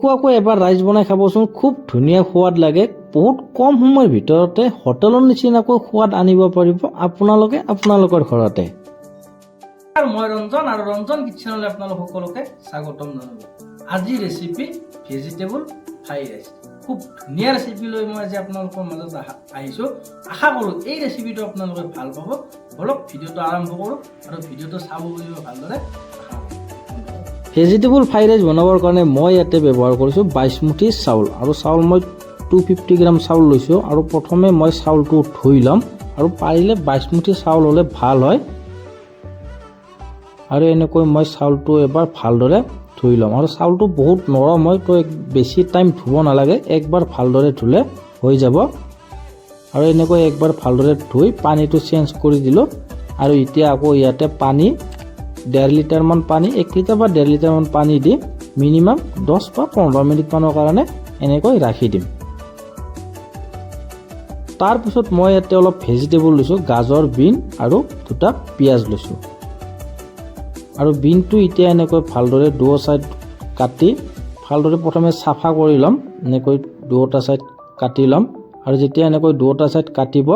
এনেকুৱাকৈ এবাৰ ৰাইচ বনাই খাবচোন, খুব ধুনীয়া সোৱাদ লাগে। বহুত কম সময়ৰ ভিতৰতে হোটেলৰ নিচিনাকৈ সোৱাদ আনিব পাৰিব আপোনালোকে আপোনালোকৰ ঘৰতে। আৰু মই ৰঞ্জন আৰু ৰঞ্জন কিটচেনলৈ আপোনালোক সকলোকে স্বাগতম জনালোঁ। আজি ৰেচিপি ভেজিটেবল ফ্ৰাইড ৰাইচ। খুব ধুনীয়া ৰেচিপি লৈ মই আজি আপোনালোকৰ মাজত আহিছোঁ। আশা কৰোঁ এই ৰেচিপিটো আপোনালোকে ভাল পাব। ব'লক, ভিডিঅ'টো আৰম্ভ কৰোঁ আৰু ভিডিঅ'টো চাব বুলি মই ভালদৰে আশা কৰোঁ। ভেজিটেবল ফ্ৰাইড ৰাইচ বনাবৰ কাৰণে মই ইয়াতে ব্যৱহাৰ কৰিছোঁ বাচমতি চাউল আৰু চাউল মই 250 গ্ৰাম চাউল লৈছোঁ। আৰু প্ৰথমে মই চাউলটো ধুই ল'ম আৰু পাৰিলে বাচমতি চাউল হ'লে ভাল হয়। আৰু এনেকৈ মই চাউলটো এবাৰ ভালদৰে ধুই ল'ম। আৰু চাউলটো বহুত নৰম হয়, তো বেছি টাইম ধুব নালাগে, একবাৰ ভালদৰে ধুলে হৈ যাব। আৰু এনেকৈ একবাৰ ভালদৰে ধুই পানীটো চেঞ্জ কৰি দিলোঁ। আৰু এতিয়া আকৌ ইয়াতে পানী 1.5 লিটাৰমান পানী, 1 লিটাৰ বা 1.5 লিটাৰমান পানী দি মিনিমাম 10 বা 15 মিনিটমানৰ কাৰণে এনেকৈ ৰাখি দিম। তাৰপিছত মই ইয়াতে অলপ ভেজিটেবল লৈছোঁ, গাজৰ, বিন আৰু দুটা পিঁয়াজ লৈছোঁ। আৰু বিনটো এতিয়া এনেকৈ ভালদৰে দুয়ো ছাইড কাটি ভালদৰে প্ৰথমে চাফা কৰি ল'ম। এনেকৈ দুয়োটা ছাইড কাটি ল'ম। আৰু যেতিয়া এনেকৈ দুয়োটা ছাইড কাটিব,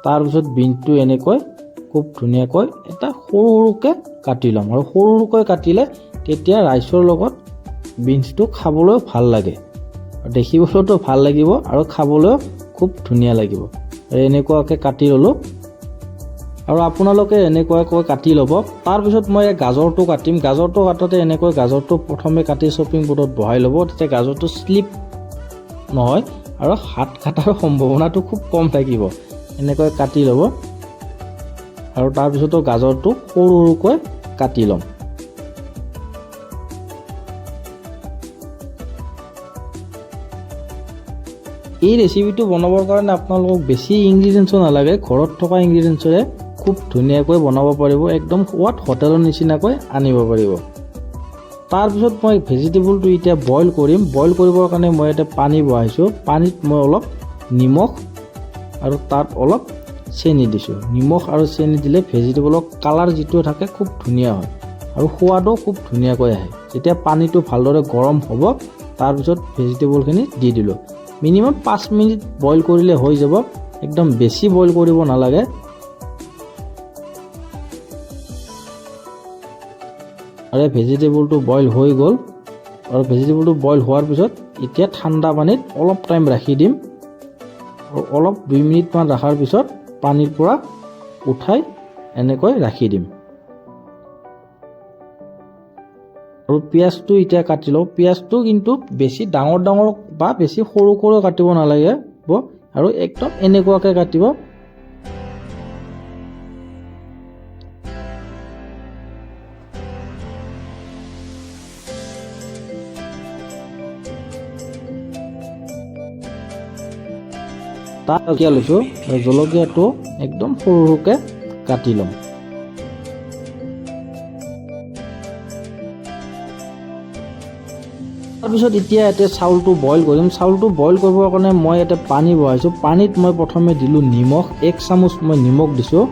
তাৰপিছত বিনটো এনেকৈ খুব ধুনীয়াকৈ এটা সৰু সৰুকৈ কাটি ল'ম। আৰু সৰু সৰুকৈ কাটিলে তেতিয়া ৰাইচৰ লগত বিনছটো খাবলৈও ভাল লাগে আৰু দেখিবলৈতো ভাল লাগিব আৰু খাবলৈও খুব ধুনীয়া লাগিব। আৰু এনেকুৱাকৈ কাটি ল'লোঁ আৰু আপোনালোকে এনেকুৱাকৈ কাটি ল'ব। তাৰপিছত মই গাজৰটো কাটিম। গাজৰটো কাটোতে এনেকৈ গাজৰটো প্ৰথমে কাটি চপিং বৰ্ডত বহাই ল'ব, তেতিয়া গাজৰটো শ্লিপ নহয় আৰু হাত কটাৰ সম্ভাৱনাটো খুব কম থাকিব। এনেকৈ কাটি ল'ব আৰু তাৰপিছতো গাজৰটো সৰু সৰুকৈ কাটি ল'ম। এই ৰেচিপিটো বনাবৰ কাৰণে আপোনালোকক বেছি ইনগ্ৰিডিয়েণ্টছো নালাগে। ঘৰত থকা ইনগ্ৰিডিয়েণ্টছৰে খুব ধুনীয়াকৈ বনাব পাৰিব, একদম সোৱাদ হোটেলৰ নিচিনাকৈ আনিব পাৰিব। তাৰপিছত মই ভেজিটেবলটো এতিয়া বইল কৰিম। বইল কৰিবৰ কাৰণে মই ইয়াতে পানী বহাইছোঁ। পানীত মই অলপ নিমখ আৰু তাত অলপ চেনি দিছোঁ। নিমখ আৰু চেনি দিলে ভেজিটেবলৰ কালাৰ যিটো থাকে খুব ধুনীয়া হয় আৰু সোৱাদো খুব ধুনীয়াকৈ আহে। যেতিয়া পানীটো ভালদৰে গৰম হ'ব, তাৰপিছত ভেজিটেবলখিনি দি দিলোঁ। মিনিমাম 5 মিনিট বইল কৰিলে হৈ যাব, একদম বেছি বইল কৰিব নালাগে। আৰু এই ভেজিটেবলটো বইল হৈ গ'ল। আৰু ভেজিটেবলটো বইল হোৱাৰ পিছত এতিয়া ঠাণ্ডা পানীত অলপ টাইম ৰাখি দিম। আৰু অলপ 2 মিনিটমান ৰখাৰ পিছত পানীৰ পৰা উঠাই এনেকৈ ৰাখি দিম। আৰু পিঁয়াজটো এতিয়া কাটি লওঁ। পিঁয়াজটো কিন্তু বেছি ডাঙৰ ডাঙৰ বা বেছি সৰু সৰু কাটিব নালাগিব আৰু একদম এনেকুৱাকৈ কাটিব। তাত জলকীয়া লৈছোঁ আৰু জলকীয়াটো একদম সৰু সৰুকৈ কাটি ল'ম। তাৰপিছত এতিয়া ইয়াতে চাউলটো বইল কৰিম। চাউলটো বইল কৰিবৰ কাৰণে মই ইয়াতে পানী বহাইছোঁ। পানীত মই প্ৰথমে দিলোঁ নিমখ, 1 চামুচ মই নিমখ দিছোঁ।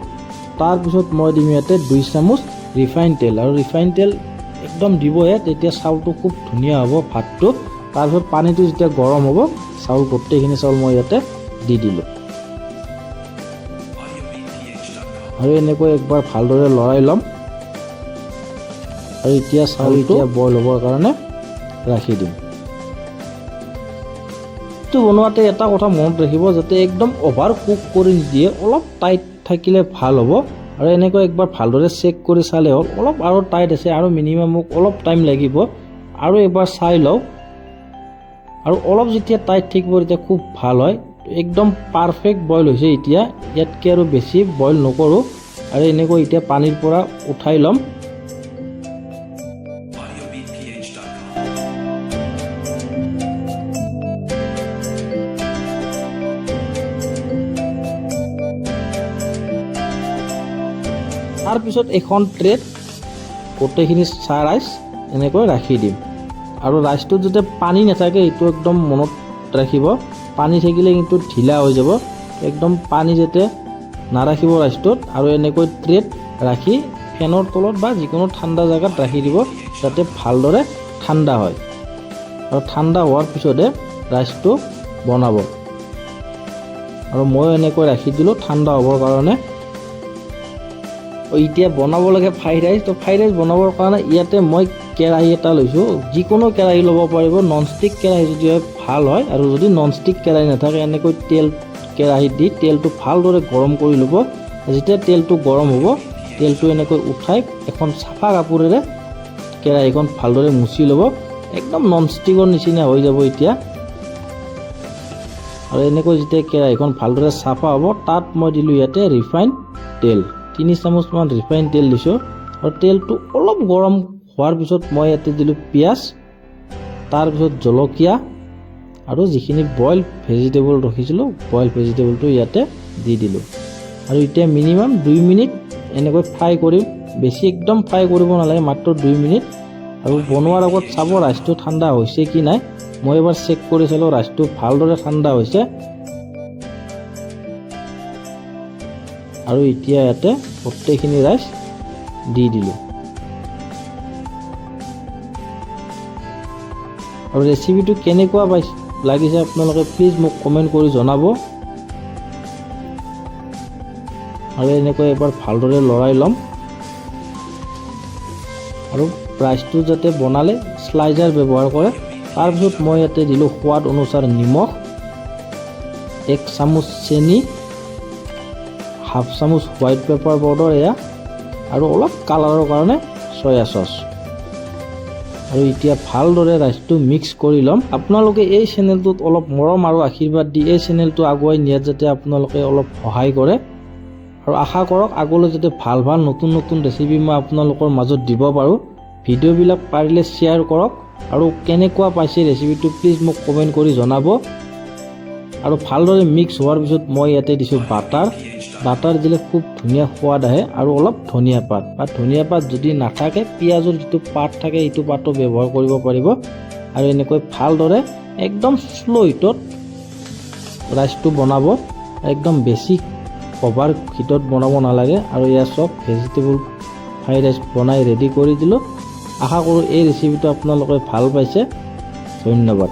তাৰপিছত মই দিম ইয়াতে 2 চামুচ ৰিফাইন তেল। আৰু ৰিফাইন তেল একদম দিবহে, তেতিয়া চাউলটো খুব ধুনীয়া হ'ব ভাতটো। তাৰপিছত পানীটো যেতিয়া গৰম হ'ব, চাউল গোটেইখিনি চাউল মই ইয়াতে দি দিলোঁ। আৰু এনেকৈ একবাৰ ভালদৰে লৰাই ল'ম। আৰু এতিয়া চাউল এতিয়া বইল হ'বৰ কাৰণে ৰাখি দিম। এইটো বনোৱাতে এটা কথা মনত ৰাখিব, যাতে একদম অভাৰ কুক কৰি নিদিয়ে, অলপ টাইট থাকিলে ভাল হ'ব। আৰু এনেকৈ একবাৰ ভালদৰে চেক কৰি চালে হ'ল। অলপ আৰু টাইট আছে আৰু মিনিমাম মোক অলপ টাইম লাগিব, আৰু এবাৰ চাই লওঁ। আৰু অলপ যেতিয়া টাইট থাকিব, তেতিয়া খুব ভাল হয়। একদম পাৰফেক্ট বইল হৈছে এতিয়া, ইয়াতকৈ আৰু বেছি বইল নকৰোঁ। আৰু এনেকৈ এতিয়া পানীৰ পৰা উঠাই ল'ম। audiobeatph.com. তাৰপিছত এখন ট্ৰেত গোটেইখিনি চাহ ৰাইচ এনেকৈ ৰাখি দিম। আৰু ৰাইচটোত যাতে পানী নাথাকে, এইটো একদম মনত ৰাখিব। পানী থাকিলে কিন্তু ঢিলা হৈ যাব। একদম পানী যাতে নাৰাখিব ৰাইচটোত। আৰু এনেকৈ ট্ৰেত ৰাখি ফেনৰ তলত বা যিকোনো ঠাণ্ডা জেগাত ৰাখি দিব, যাতে ভালদৰে ঠাণ্ডা হয়। আৰু ঠাণ্ডা হোৱাৰ পিছতহে ৰাইচটো বনাব। আৰু ময়ো এনেকৈ ৰাখি দিলোঁ ঠাণ্ডা হ'বৰ কাৰণে। এতিয়া বনাব লাগে ফ্ৰাইড ৰাইচ। তো ফ্ৰাইড ৰাইচ বনাবৰ কাৰণে ইয়াতে মই কেৰাহী এটা লৈছোঁ। যিকোনো কেৰাহী ল'ব পাৰিব, নন ষ্টিক কেৰাহী যদি হয় ভাল হয়। আৰু যদি নন ষ্টিক কেৰাহী নাথাকে, এনেকৈ তেল কেৰাহীত দি তেলটো ভালদৰে গৰম কৰি ল'ব। যেতিয়া তেলটো গৰম হ'ব, তেলটো এনেকৈ উঠাই এখন চাফা কাপোৰেৰে কেৰাহীখন ভালদৰে মুচি ল'ব। একদম নন ষ্টিকৰ নিচিনা হৈ যাব এতিয়া। আৰু এনেকৈ যেতিয়া কেৰাহীখন ভালদৰে চাফা হ'ব, তাত মই দিলোঁ ইয়াতে ৰিফাইন তেল। 3 চামুচমান ৰিফাইন তেল দিছোঁ। আৰু তেলটো অলপ গৰম হোৱাৰ পিছত মই ইয়াতে দিলোঁ পিঁয়াজ, তাৰপিছত জলকীয়া আৰু যিখিনি বইল ভেজিটেবল ৰাখিছিলোঁ, বইল ভেজিটেবলটো ইয়াতে দি দিলোঁ। আৰু এতিয়া মিনিমাম 2 মিনিট এনেকৈ ফ্ৰাই কৰিম। বেছি একদম ফ্ৰাই কৰিব নালাগে, মাত্ৰ 2 মিনিট। আৰু বনোৱাৰ আগত চাব ৰাইচটো ঠাণ্ডা হৈছে কি নাই। মই এবাৰ চেক কৰি চালোঁ, ৰাইচটো ভালদৰে ঠাণ্ডা হৈছে। আৰু এতিয়া ইয়াতে গোটেইখিনি ৰাইচ দি দিলোঁ। আৰু ৰেচিপিটো কেনেকুৱা পাইছে লাগিছে আপোনালোকে প্লিজ মোক কমেণ্ট কৰি জনাব। আৰু এনেকৈ এবাৰ ভালদৰে লৰাই ল'ম। আৰু ৰাইচটো যাতে বনালে শ্লাইজাৰ ব্যৱহাৰ কৰে। তাৰপিছত মই ইয়াতে দিলোঁ সোৱাদ অনুসাৰ নিমখ, 1 চামুচ চেনি, হাফ চামুচ হোৱাইট পেপাৰ পাউডাৰ এয়া, আৰু অলপ কালাৰৰ কাৰণে চয়া চচ। আৰু এতিয়া ভালদৰে ৰাইচটো মিক্স কৰি ল'ম। আপোনালোকে এই চেনেলটোত অলপ মৰম আৰু আশীৰ্বাদ দি এই চেনেলটো আগুৱাই নিয়াত যাতে আপোনালোকে অলপ সহায় কৰে। আৰু আশা কৰক আগলৈ যাতে ভাল ভাল নতুন নতুন ৰেচিপি মই আপোনালোকৰ মাজত দিব পাৰোঁ। ভিডিঅ'বিলাক পাৰিলে শ্বেয়াৰ কৰক আৰু কেনেকুৱা পাইছে ৰেচিপিটো প্লিজ মোক কমেণ্ট কৰি জনাব। আৰু ভালদৰে মিক্স হোৱাৰ পিছত মই ইয়াতে দিছোঁ বাটাৰ। বাটাৰ দিলে খুব ধুনীয়া সোৱাদ আহে। আৰু অলপ ধনিয়া পাত, বা ধনিয়া পাত যদি নাথাকে, পিঁয়াজৰ যিটো পাত থাকে, এইটো পাতো ব্যৱহাৰ কৰিব পাৰিব। আৰু এনেকৈ ভালদৰে একদম শ্ল' হিটত ৰাইচটো বনাব, একদম বেছি অভাৰ হিটত বনাব নালাগে। আৰু ইয়াৰ চব ভেজিটেবল ফ্ৰাইড ৰাইচ বনাই ৰেডি কৰি দিলোঁ। আশা কৰোঁ এই ৰেচিপিটো আপোনালোকে ভাল পাইছে। ধন্যবাদ।